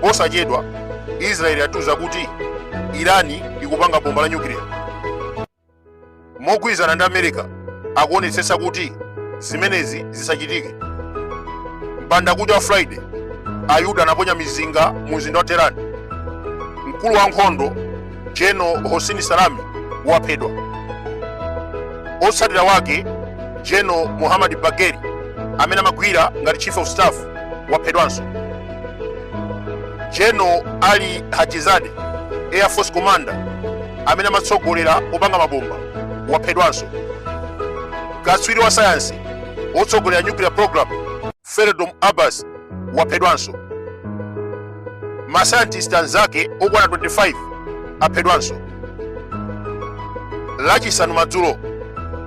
Posachedwa Israeli yatiuza kuti Irani ikupanga bomba la nyukiliya. Mogwirizana ndi America akuonetsetsa kuti zimenezi zisachitike. Mbandakucha wa Friday, Ayuda anaponya mizinga mu mzinda wa Tehran. Mkulu wa nkhondo General Hossein Salami waphedwa. Otsatira wake General Mohammad Bagheri amene amagwira ngati chief of staff waphedwanso. General Ali Hajizadeh Air Force Commander amene amatsogolera kupanga mabomba waphedwanso. Katswiri wa sayansi wotsogolera nuclear program Feridun Abbas waphedwanso. Mascientist anzake okwana 25 aphedwanso. Lachisanu madzulo,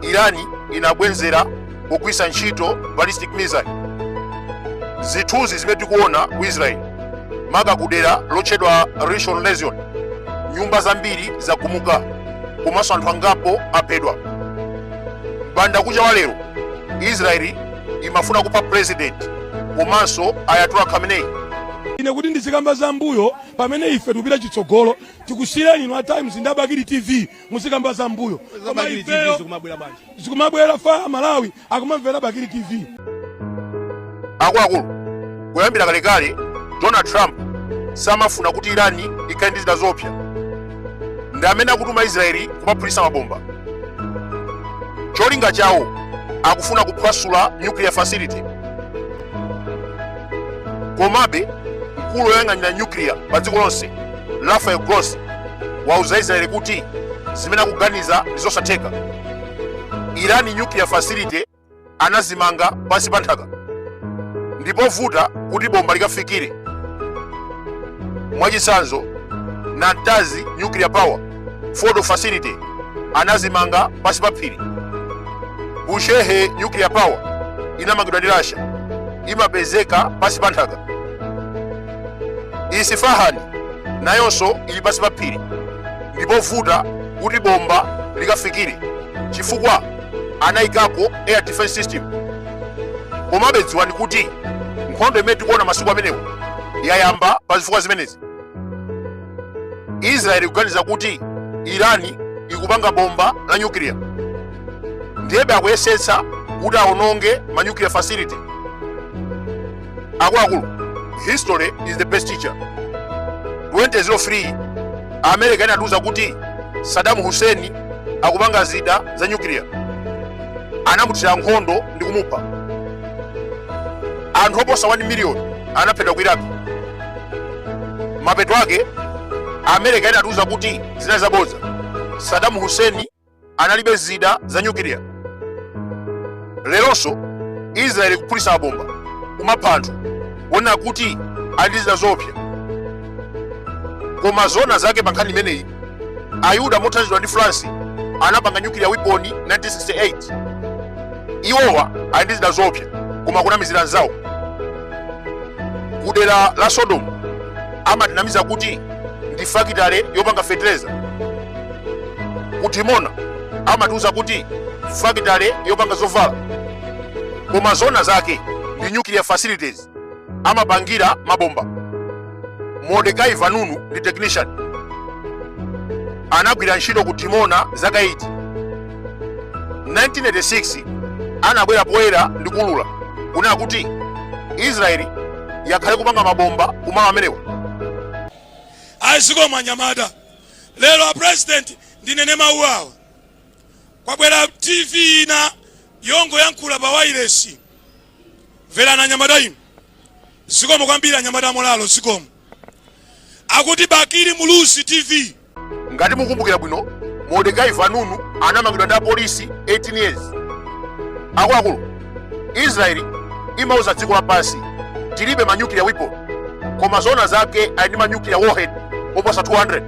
Irani inabwenzera pogwiritsa ntchito ballistic missile. Zithunzi zimene tikuona ku Israel, maka kudera lotchedwa Rishon LeZion, nyumba zambiri zagumuka komanso anthu angapo aphedwa. Mbandakucha wa lero, Israel imafuna kupha president komanso Ayatollah Khamenei. Ine kuti ndizikamba za mbuyo pamene ife tikupita chitsogolo. Tikusiyireni inu a Times ndi a Bakili TV muzikamba za mbuyo, koma Bakili TV ifeyo zikumabwera bwanji? Zikumabwera fa Malawi akumamvera Bakili TV. Akuluakulu, kuyambira kalekale Donald Trump samafuna kuti Irani ikhale ndi zida zoopsa, ndi amene akutuma Israeli kumaphulitsa mabomba. Cholinga chawo akufuna kuphwasula nuclear facility. Komabe mkulu woyang'anira nuclear pa dziko lonse Rafael Grossi wauza Israeli kuti zimene akuganiza ndi zosatheka. Irani nuclear facility anazimanga pansi pa nthaka, ndipovuta kuti bomba likafikire. Mwachitsanzo, Natanz nuclear power, Fordo facility anazimanga pansi pa phiri. Bushehr nuclear power inamangidwa ndi Russia, imapezeka pansi pa nthaka. Isfahan nayonso ili pansi pa phiri, ndipovuta kuti bomba likafikire chifukwa anayikako air defense system. Komabe dziwani kuti nkhondo imene tikuona masiku amenewa yayamba pa zifukwa zimenezi. Israeli ikuganiza kuti Irani ikupanga bomba la nyukiliya, ndiyebe akuyesetsa kuti awononge ma nuclear facility. Akuluakulu, history is the best teacher. 2003 America inatiuza kuti Saddam Hussein akupanga zida za nyukiliya, anamuthira nkhondo ndi kumupha. Anthu oposa 1 million anaphedwa ku Iraq. Mapeto ake America inatiuza kuti zinali zabodza, Saddam Hussein analibe zida za nyukiliya. Leronso Israeli ikuphulitsa mabomba kumapha anthu kuonera kuti ali ndi zida zoopsa. Koma zona zake pa nkhani imeneyi, Ayuda mothandizidwa ndi France anapanga nuclear weapon 1968. Iwowa ali ndi zida zoopsa koma kunamizira anzawo. Kudera la Sodom amatinamiza kuti ndi fakitale yopanga fetereza. Ku Dimona amatiuza kuti fakitale yopanga zovala, koma zona zake ndi nuclear facilities, amapangira mabomba. Mordekai Vanunu ndi technician, anagwira ntchito ku Dimona zaka 8. 1986 anabwera poyera ndi kuulula kunena kuti Israeli yakhala ikupanga mabomba kumalo amenewa. Ayi, zikomo anyamata. Lero a president, ndinene mawu awa. Kwabwera TV ina yongoyankhula pa wailesi. Mverani anyamata inu. Zikomo kwambiri anyamata amolalo, zikomo. Akuti Bakili Muluzi TV. Ngati mukumbukira bwino, Mordekai Vanunu anamangidwa ndi apolisi 18 years. Akuluakulu, Israeli imauza dziko lapansi tilibe ma nuclear weapon, koma zona zake ali ndi ma nuclear warhead oposa 200.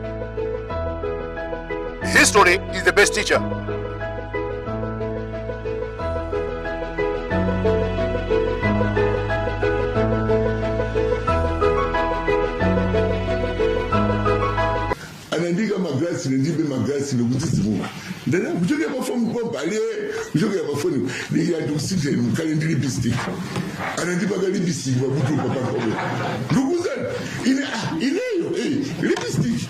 History is the best teacher. Anandiika magrasi, ndibe magrasi ndikudzidzimuka. Ndana kuchokera pafoni pambale, kuchokera pafoni ndikira ndikusinthe mukhale ndi lipstick. Anandipaka lipstick pamutu papankhope, ndikuza Ndikupezani ine, ah, ineyo lipstick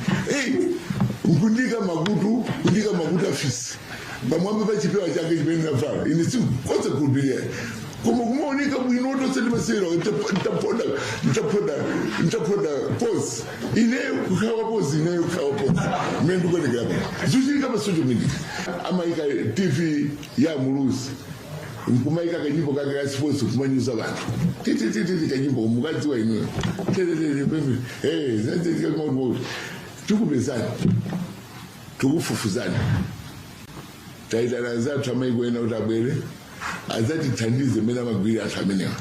nkundika makutu, kundika makutu afisi pamwamba pa chipewa chake chimene navala. Ine sikukoza kukhulupirira, koma kumaoneka bwino tonse timasewera ntaponda ntaponda ntaponda pose, ineyo kukhawa pose, ineyo kukhawa pose mmene ndikuonekera pa zikuchitika pa social media. Amayika TV ya Muluzi nkumaika kanyimbo kake ka sports kumanyoza vanthu, titititi kanyimbo mukadziwa inuyo, tetete tikupezani, tikufufuzani. Taitana anzathu amaiko ena kuti abwere adzatithandize mmene amagwirira anthu amenewa.